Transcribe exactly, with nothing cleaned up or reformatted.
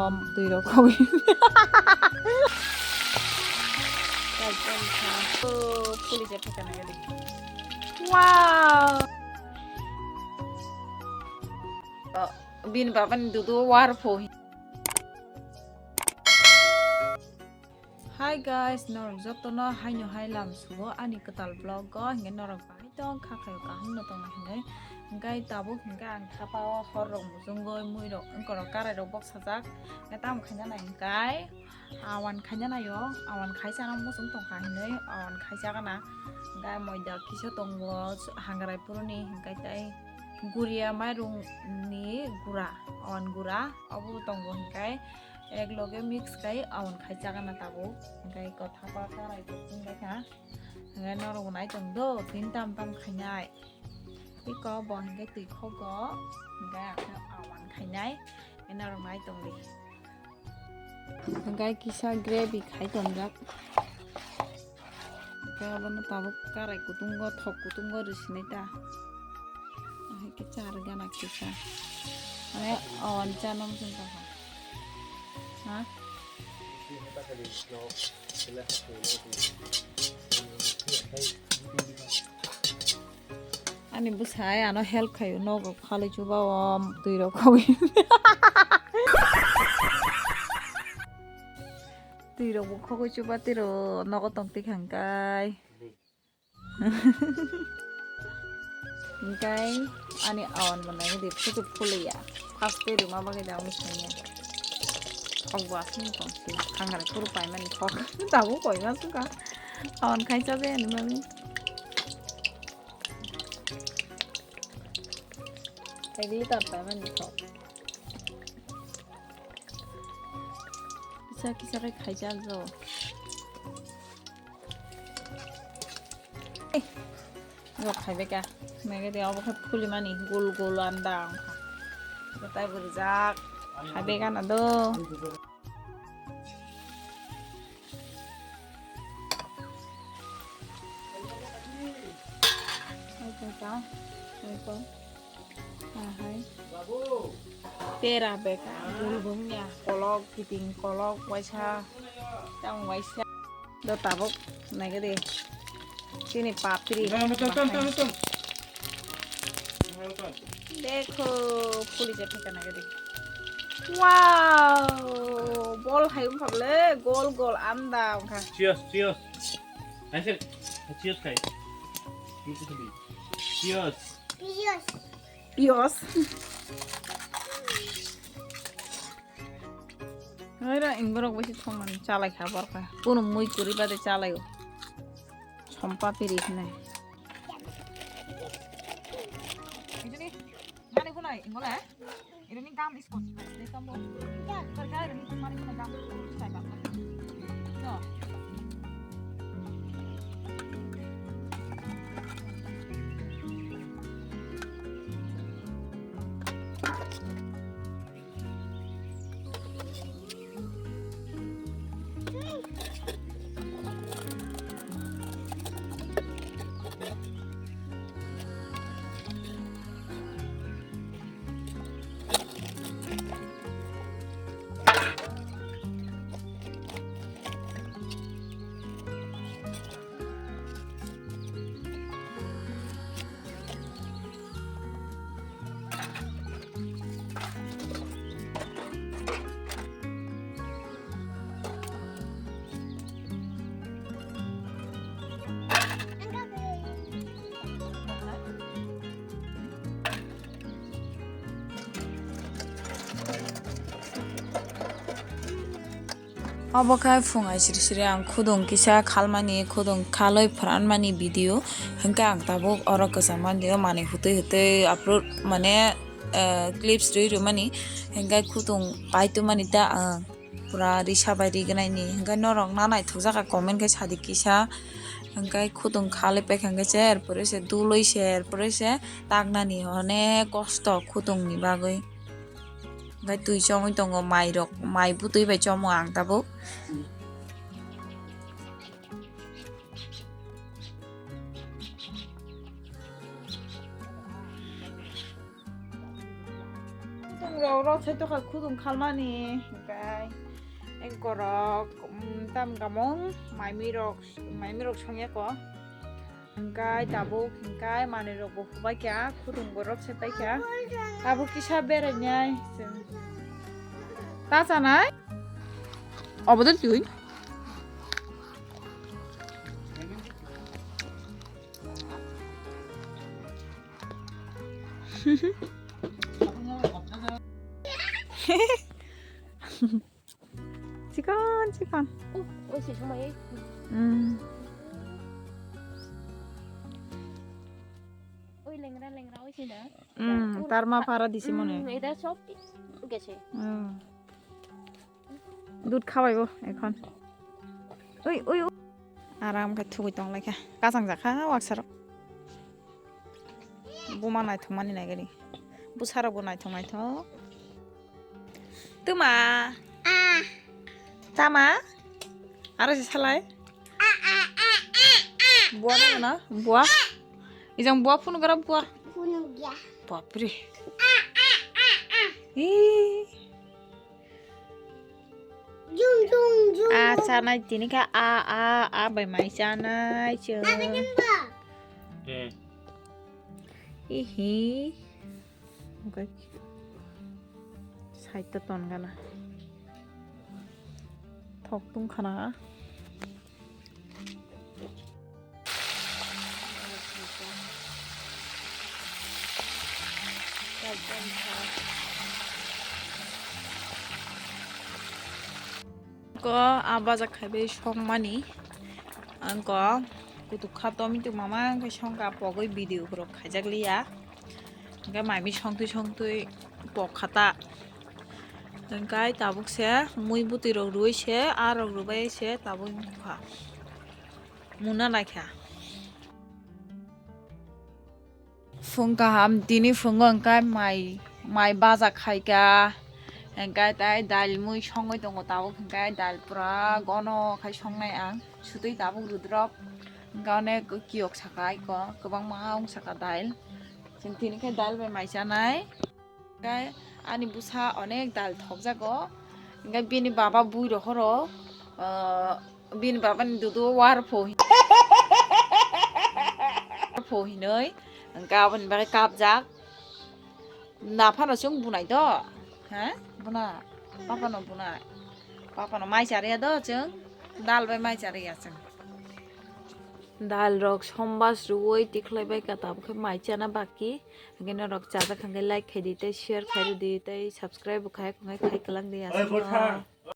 Twi rok khogwi. Oh, puli je phekana gadi. Wow. Oh, bini baba ni dudu war pho. Hi guys, norok jotono haino hai lam sugo ani kwtal vlog o, hingke norok bahai tong kha khayo kaham no tongna hinwi. Hingke tabuk hingke ang thapa o hor rok muchungoi mui rok wngkorok karai rok bok sajak. Hingke tamo khaina nai hingkai awan khaina naio, awan khaisa no muchung tongkha hinwi awan khaisa gana. Hingke moida kisa tongo hangrai puruni hingke tei guria mairung ni gura, awan gura obo tongo hingke. Ek loge mix khai awan khai chagana tabuk. Hingkai kotha kotha rai tongjak kha. Hingkai norok bo nai tong do, tin tam tam khainai. Iko bo hingkai twi khogo, hingkai ang khe awan khainai. Hingkai norok nai tong di. Hingkai kisa gravy khai tongjak. Hingkai abono tabuk karai kutungo, thok kutungo rwsinai ta. Ahai khe char gana kisa. Mane awan chana muchung tongkha. Ha? Ani bwsai ano help khaio nogo khalwi chuba o twi rok khogwi. Twi rok bo khogwi chuba twi rok nogo tong twi khangkai. Hingkai ani awan bo nai di phutu phuliya. First day rima bagwi da uni sanya. Thok bo aswk tong si. Hangare phuru paimani thok. Tabuk koima suka. Awan khai chabe ani mami. Ek liter paimani thok. Kisa kisa khe khai chal jo. Rok khai beka. Mege de obo khe phuli mani gul gul anda wngkha. Jotai burjak. Khai beka na do. Hai tong ta. Hai tong. Ahai. Tera beka, gul bumya, kolok, kiting kolok, waisa, tang waisa. Do tabuk, naga de. Sini papri. Tong, tong, tong, tong, tong. Dekho, phuli je pheka naga de. Wow, bol hai wngkha bole, gol gol anda wngkha. Cheers, cheers. Hai sir, cheers khai. Cheers. Pios. Ora ingborok bai thongmani chalai kha borkha. Kuno mui kuri bade chalai o. Sompa piri hinai. Ijini, mani hunai ingole. Iri ni gam iskon. Dai tambo. Kar kar iri ni mari ko gam. Sai ba. No. Obo khe phung aisiri siri ang khudung kisa khalmani, khudung khalwi phranmani video. Hinkhe ang tabuk oro kwcham manliyo, manwi hwtwi hwtwi upload mane, eh, clips rwi rwmani. Hinkhe khudung paitwmani ta ang pura risa bai rigwnaini. Hinkhe norok na naithokjak kha comment khe sadi kisa. Hinkhe khudung khalwi paikha hinkhe se, er pore se dulwi se, er pore se taknani onek kosto khudungni bagwi. Hinkhe twi chomwi tongo, mairok, mai bwtwi bai chomo ang tabuk. Rok rok sai tokha khudung khalmani, hingkai engkorok, um, tam gamong, maimi rok, maimi rok songya ko. Hingkai tabuk, hingkai manwi rok bo hubai kha, khudung bo rok sai pai kha. Tabuk kisa berai nai chwng. Ta chanai? Obo de twi. Chikon, chikon. Oh, oi si somai. Hmm. Oi lengra, lengra, oi si na. Hmm, tar ma para disi mone. Hmm, eda sob gese. Hmm. Dud khawaibo ekhon. Oi, oi, oi. Aram khe thugui tong lai kha. Kachang jakha waksarok. Buma naithok mani nai gari. Bwsarok bo naithok naithok. Tuma. Tama. Aro se salai. Bua na na. Bua. Ijang bua phunu gara bua. Phunu gya. Bapre. Ih. Jum, jum, jum. A chanai tini kha a, a, a bai mai chanai chwng. Ihi. Okay. Side to ton gana. Thok tung khana. Ko a baja khaibai songmani. Angko kutuk kha tomituk mama angkhe songkha pogwi video rok khaijak liya. Angkhe maimi songtwi songtwi pok khata. Angkhe tabuk se mui bwtwi rok rwui se a rok rwbai se tabuk wngkha. Muna naikha. Phung kaham tini phungo hwnkhe mai, mai baja khaikha, hwnkhe tai dal mui songwi tongo tabuk, hwnkhe dal pura gono khai songnai ang, sutwi tabuk rwdrop, hwnkhe onek kiyok saka aiko, kwbangma wng saka dal, chwng tini khe dal bai mai chanai. Hwnkhe ani bwsa onek dal thokjago. Hwnkhe bini baba bui rohoro, ah, bini baba ni dudu war pho hin-, war pho hinoi. Hwnkhe aboni bagwi kapjak. Naphano chwng bunai do? Ha? Buna. Papano bunai. Papano mai chariya do chwng? Dal bai mai chariya chwng. Dal rok sombas rwui tikhlai bai kata, bokhe mai chana baki. Hwnkhe norok chajak hwnkhe like khai di tei share khai di tei subscribe bo khai, khai kwlang di aswk.